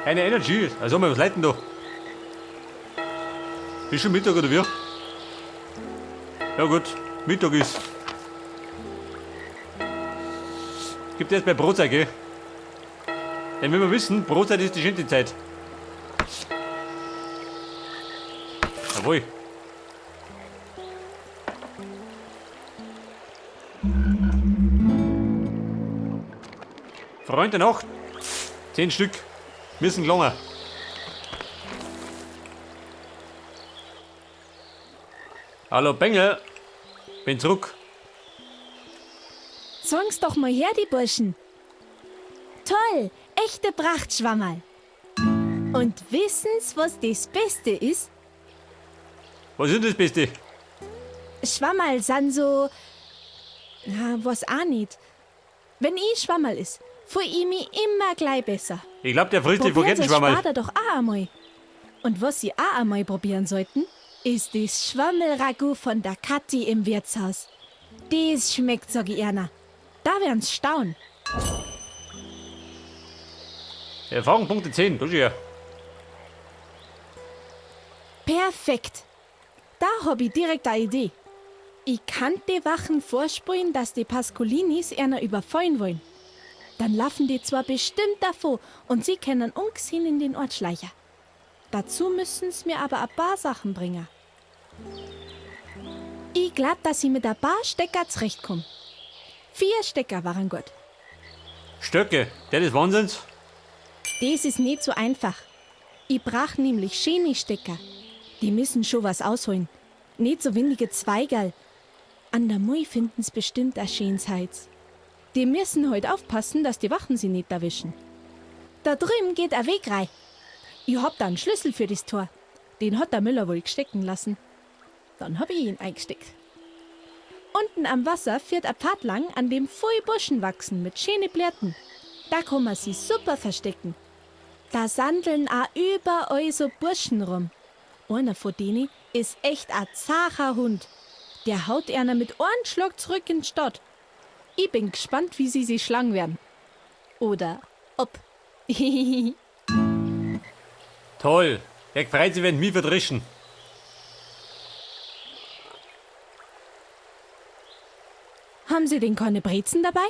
Eine Energy. Also mal was leiten da. Ist schon Mittag oder wie? Ja gut, Mittag ist. Gibt erst bei Brotzeit, gell? Denn wenn wir wissen, Brotzeit ist die schönste Zeit. Jawohl. Freund der Nacht. 10 Stück. Müssen gelangen. Hallo Bengel. Bin zurück. Zeigen's doch mal her, die Burschen. Toll, echte Prachtschwammerl. Und wissen's, was das Beste ist? Was ist denn das Beste? Schwammerl sind so. Na, was auch nicht. Wenn ich Schwammerl is, fühl ich mich immer gleich besser. Ich glaub, der frisst die Probieren Sie's Schwammerl. später doch auch einmal. Und was Sie auch einmal probieren sollten, ist das Schwammelragout von der Kathi im Wirtshaus. Das schmeckt, sag ich einer. Da werden's staunen. Erfahrung Punkte 10, das ist ja. Perfekt. Da hab ich direkt eine Idee. Ich kann die Wachen vorspulen, dass die Pascolinis einer überfallen wollen. Dann laufen die zwar bestimmt davor und sie können ungesehen in den Ort schleichen. Dazu müssen's mir aber ein paar Sachen bringen. Ich glaub, dass ich mit ein paar Stecker zurechtkomm. 4 Stecker waren gut. Stöcke, der des Wahnsinns? Das ist nicht so einfach. Ich brauch nämlich schöne Stecker. Die müssen schon was ausholen. Nicht so windige Zweigerl. An der Mui finden's bestimmt ein schönes Heiz. Die müssen heut aufpassen, dass die Wachen sie nicht erwischen. Da drüben geht ein Weg rein. Ich hab da einen Schlüssel für das Tor. Den hat der Müller wohl stecken lassen. Dann hab ich ihn eingesteckt. Unten am Wasser führt ein Pfad lang, an dem viel Buschen wachsen mit schönen Blättern. Da kann man sie super verstecken. Da sandeln auch überall so Burschen rum. Einer von denen ist echt ein zacher Hund. Der haut einer mit einem Schlag zurück in die Stadt. Ich bin gespannt, wie sie sich schlagen werden. Oder ob. Toll. Der freut sich, wenn mich verdrischen. Haben Sie denn keine Brezen dabei?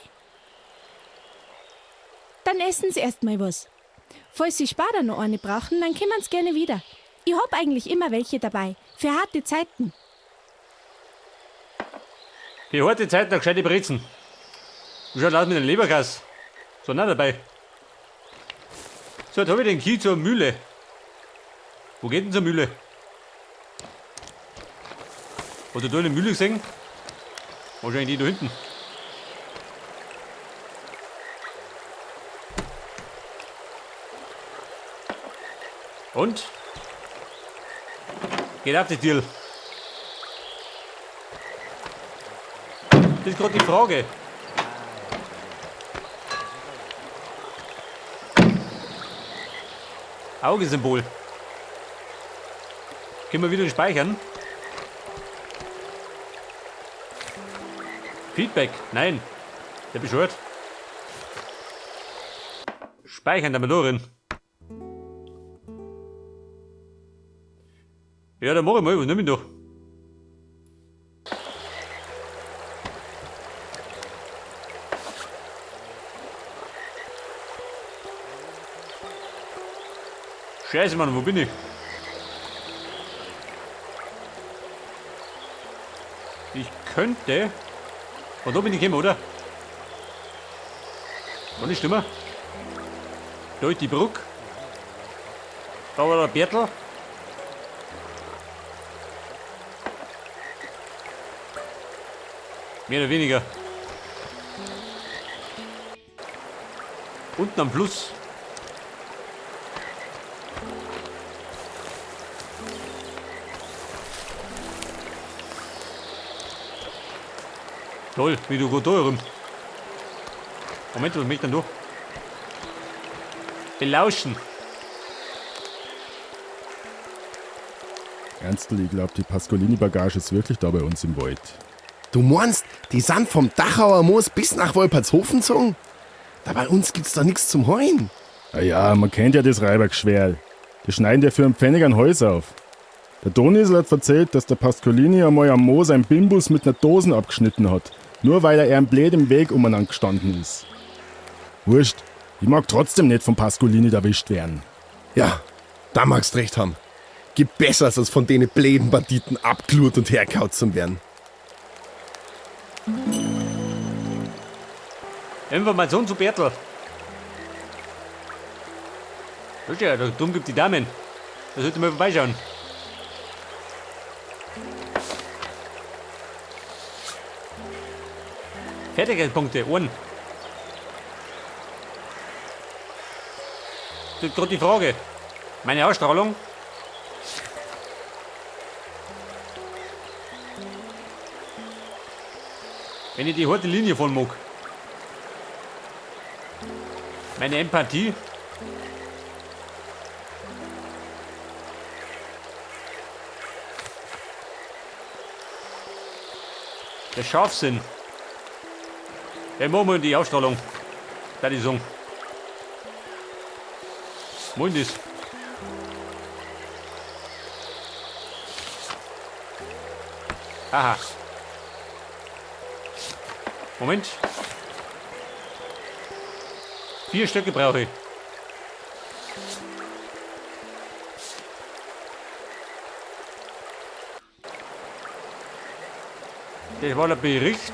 Dann essen Sie erst mal was. Falls Sie später noch eine brauchen, dann kommen Sie gerne wieder. Ich hab eigentlich immer welche dabei. Für harte Zeiten. Für harte Zeiten noch gescheite Brezen. Wie schaut aus mit dem Leberkäse? So, na dabei. So, jetzt hab ich den Key zur Mühle. Wo geht denn zur Mühle? Hast du da eine Mühle gesehen? Wahrscheinlich die da hinten. Und? Geht auf die Tür. Das ist gerade die Frage. Augensymbol. Können wir wieder speichern? Feedback? Nein. Der bescheuert. Speichern, da drin. Ja, dann mach ich mal. Was nehm ich da? Scheiße, Mann, wo bin ich? Ich könnte... Von da bin ich gekommen, oder? War nicht schlimmer? Da ist die Brücke. Da war der Bertel. Mehr oder weniger. Unten am Fluss. Toll, wie du gut da rum. Moment, was mich denn durch? Belauschen. Ernstl, ich glaub, die Pascolini-Bagage ist wirklich da bei uns im Wald. Du meinst, die sind vom Dachauer Moos bis nach Wolpertshofen gezogen? Da bei uns gibt's doch nix zum Heulen. Ja, ja, man kennt ja das Reibergschwerl. Die schneiden dir für einen Pfennig ein Haus auf. Der Donisl hat erzählt, dass der Pascolini einmal am Moos ein Bimbus mit einer Dosen abgeschnitten hat, nur weil er ihm blöd im Weg umeinander gestanden ist. Wurscht, ich mag trotzdem nicht vom Pascolini erwischt werden. Ja, da magst recht haben. Gibt Besseres, als von denen bläden Banditen abglurt und herkaut zu werden. Information zu Bertel. Schau, da drüben gibt die Damen. Da sollte man vorbeischauen. Fertigkeitspunkte, einen. Das ist gerade die Frage. Meine Ausstrahlung? Wenn ich die harte Linie fahren mag. Meine Empathie? Der Scharfsinn. Ja, machen wir die Ausstrahlung. Da die sagen. Moin das. Aha. Moment. 4 Stöcke brauche ich. Das war der Bericht.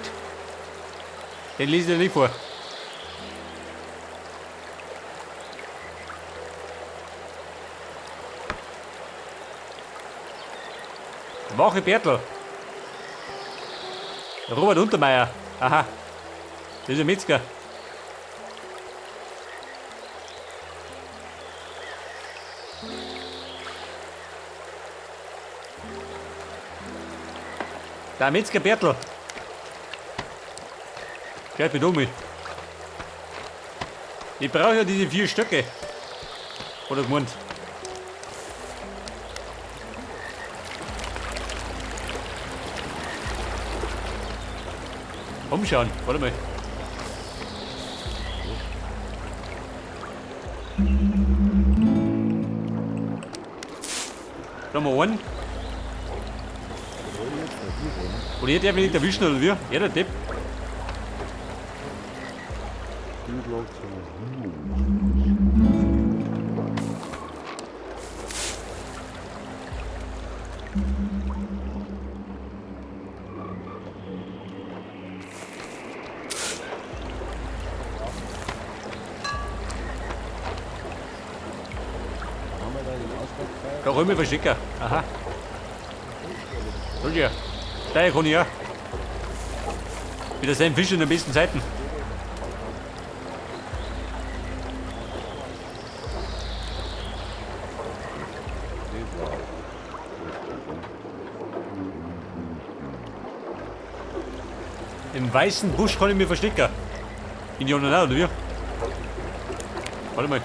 Den lese ich nicht vor. Wache Bertel. Robert Untermeier. Aha. Das ist ein Metzger. Der Metzger Bertel. Schau, ich bin dumm. Ich brauche ja diese 4 Stöcke. Oder gemeint. Umschauen, warte mal. Da haben wir einen. Oder hier darf ich nicht erwischen, oder wie? Ja, der Depp. Da räume ich verschicken. Aha. Soll ich ja. Da kann ich ja. Wieder sein Fisch in den besten Zeiten. Im weißen Busch kann ich mich verstecken. In die anderen auch, oder wie? Warte mal.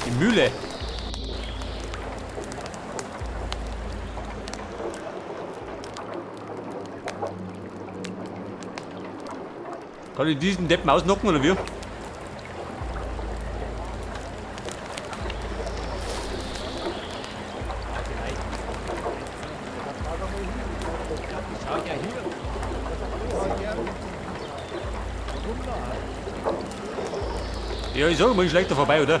Die Mühle. Kann ich diesen Deppen ausnocken oder wie? Ja, ich sag mal, ich schlecht da vorbei, oder?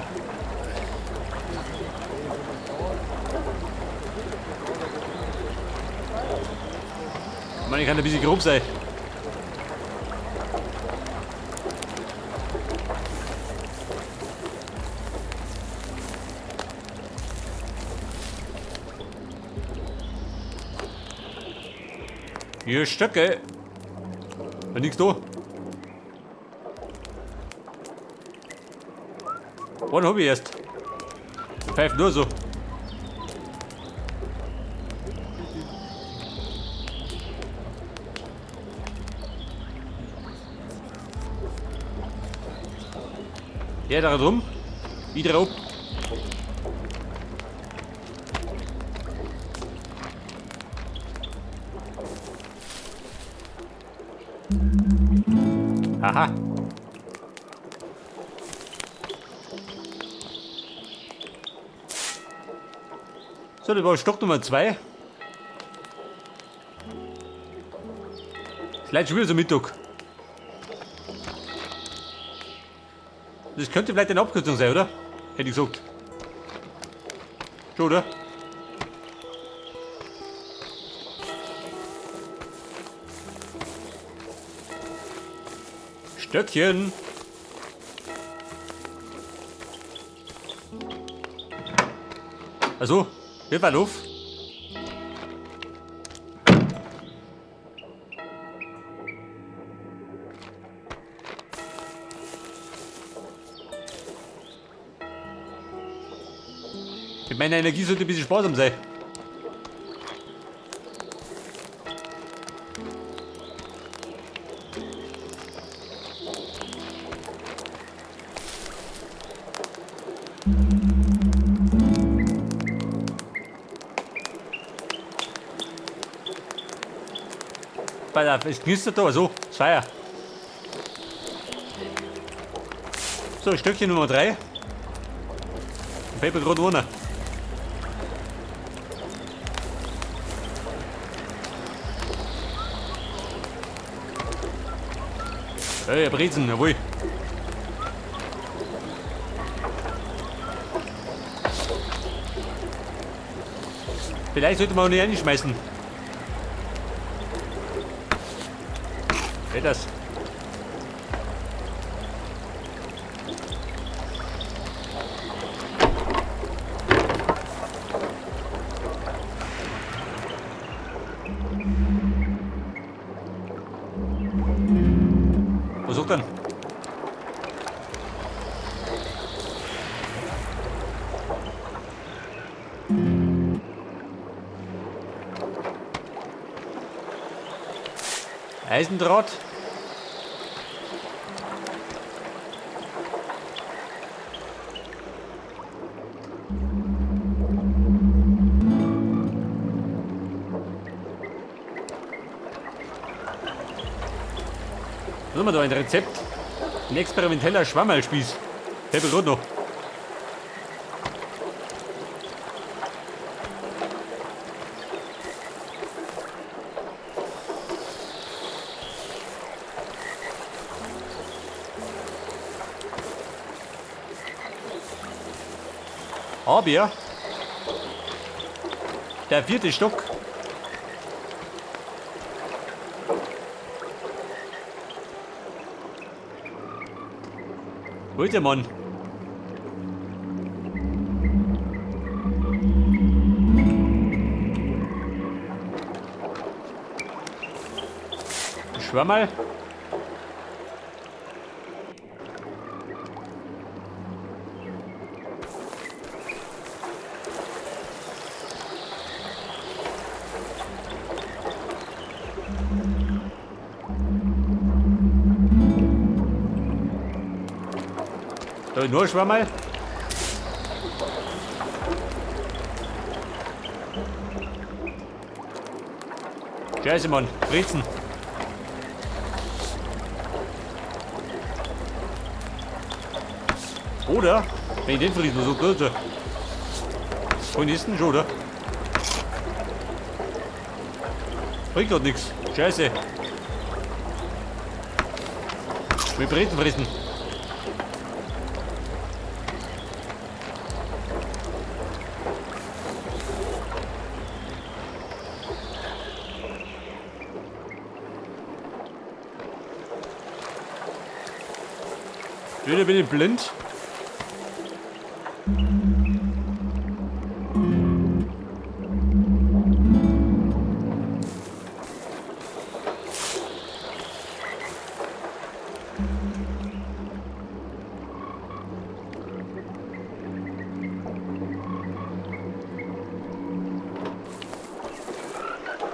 Ich meine, ich kann ein bisschen grob sein. Hier Stöcke. Da nix da. Einen hab ich erst. Pfeift nur so. Ja, da drum. Wieder ab. Aha. So, das war Stock Nummer 2. Ist leider schon wieder so Mittag. Das könnte vielleicht eine Abkürzung sein, oder? Hätte ich gesagt. Schon, oder? Stöckchen. Also, wir waren auf. Mit meiner Energie sollte ein bisschen sparsam sein. Pass auf, es knistert da, so, das Feuer. So, Stöckchen Nummer 3. Fällt mir gerade runter. Hey, Brezen, jawohl. Vielleicht sollte man auch nicht reinschmeißen. Geht das? Was sucht denn? Eisendraht. Was haben wir da? Ein Rezept? Ein experimenteller Schwammerlspieß. Fällt mir grad noch. Aber der vierte Stock. Wo ist der Mann? Schwammerl. Da nur Schwammerl. Scheiße, Mann. Brezen. Oder, wenn ich den friesen muss, so gut. Und ist denn schon, oder? Bringt grad nix. Scheiße. Mit Brezen fressen. Wieder bin ich blind.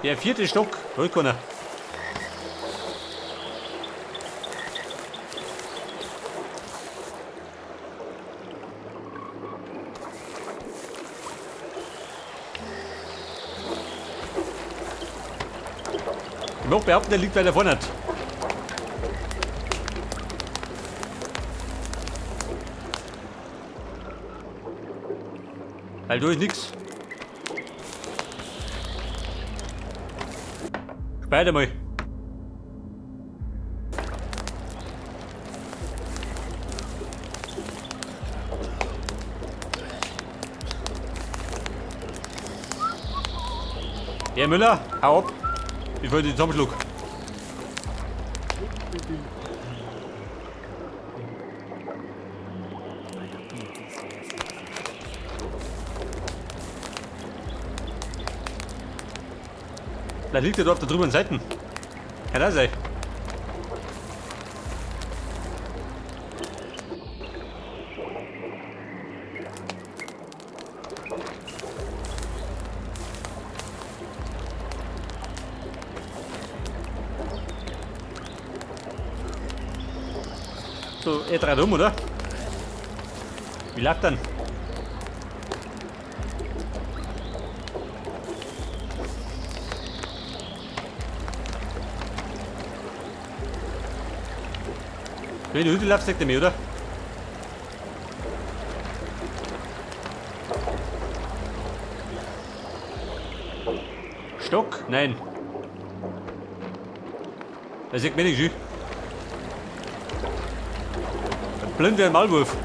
Der vierte Stock, Rückkehr. Ich mag behaupten, der liegt weiter vorne. Weil da ist nix. Speide mal. Herr Müller, hau ab. Ich wollte den Zusammenschluck. Da liegt er da auf der drüben Seite. Kann das sein? So, er dreht um, oder? Wie läuft dann? Wenn du Hütte läufst, sagt er mir, oder? Stock? Nein. Das sagt mir nicht, schön. Blind wie ein Maulwurf.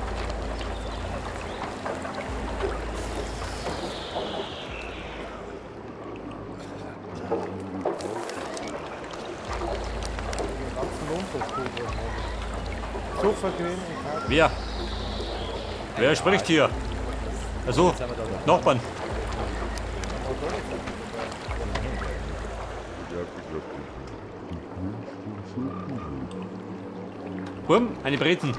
Wer? Wer spricht hier? Also, Nachbarn. Wurm, eine Brezen.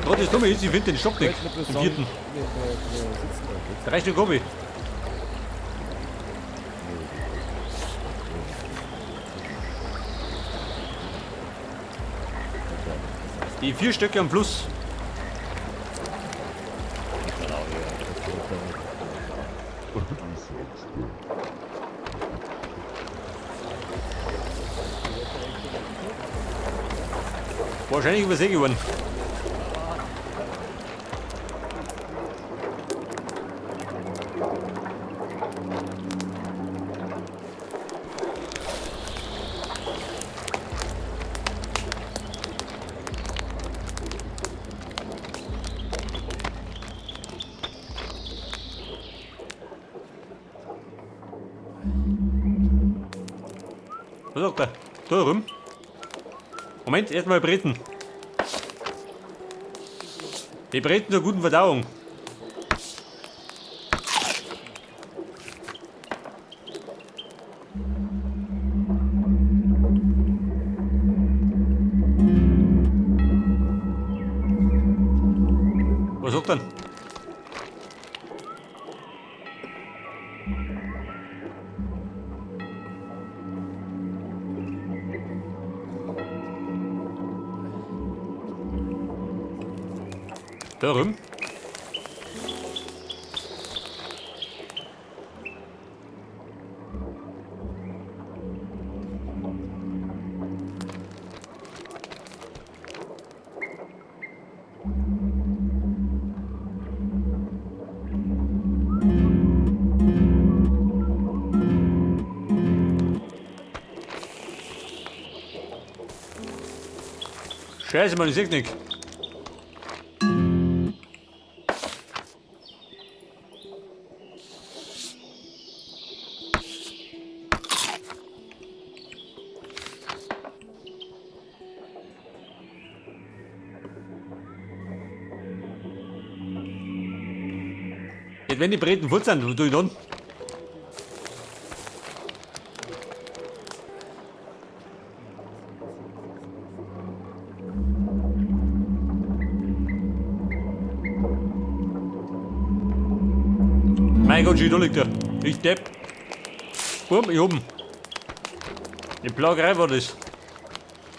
Gott, das Dumme ist, ich finde den Stock nicht. Im vierten. 3 Stück hab ich. Die 4 Stöcke am Fluss. Wahrscheinlich übersehen geworden. Was sagt er? Da rum. Moment, erstmal Breten. Die Breten zur guten Verdauung. Was sagt er? Da rum. Scheiße, Mann, ich seh's nicht. Jetzt, wenn die Breten voll sind, was tue ich dann? Mein Gott, schau, da liegt er. Ich depp. Bum, ich oben. Die Plagerei war das.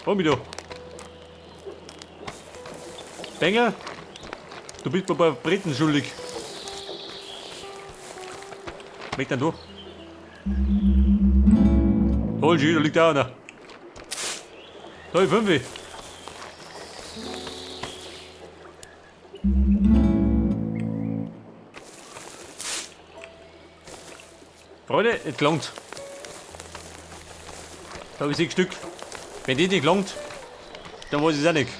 Hol mich da. Bengel, du bist mir ein paar Briten schuldig. Weg dann du. Hol sie, da liegt auch einer. Da, fünf. Freunde, es gelangt. Da habe ich 6 Stück. Wenn die nicht gelangt, dann weiß ich es auch nicht.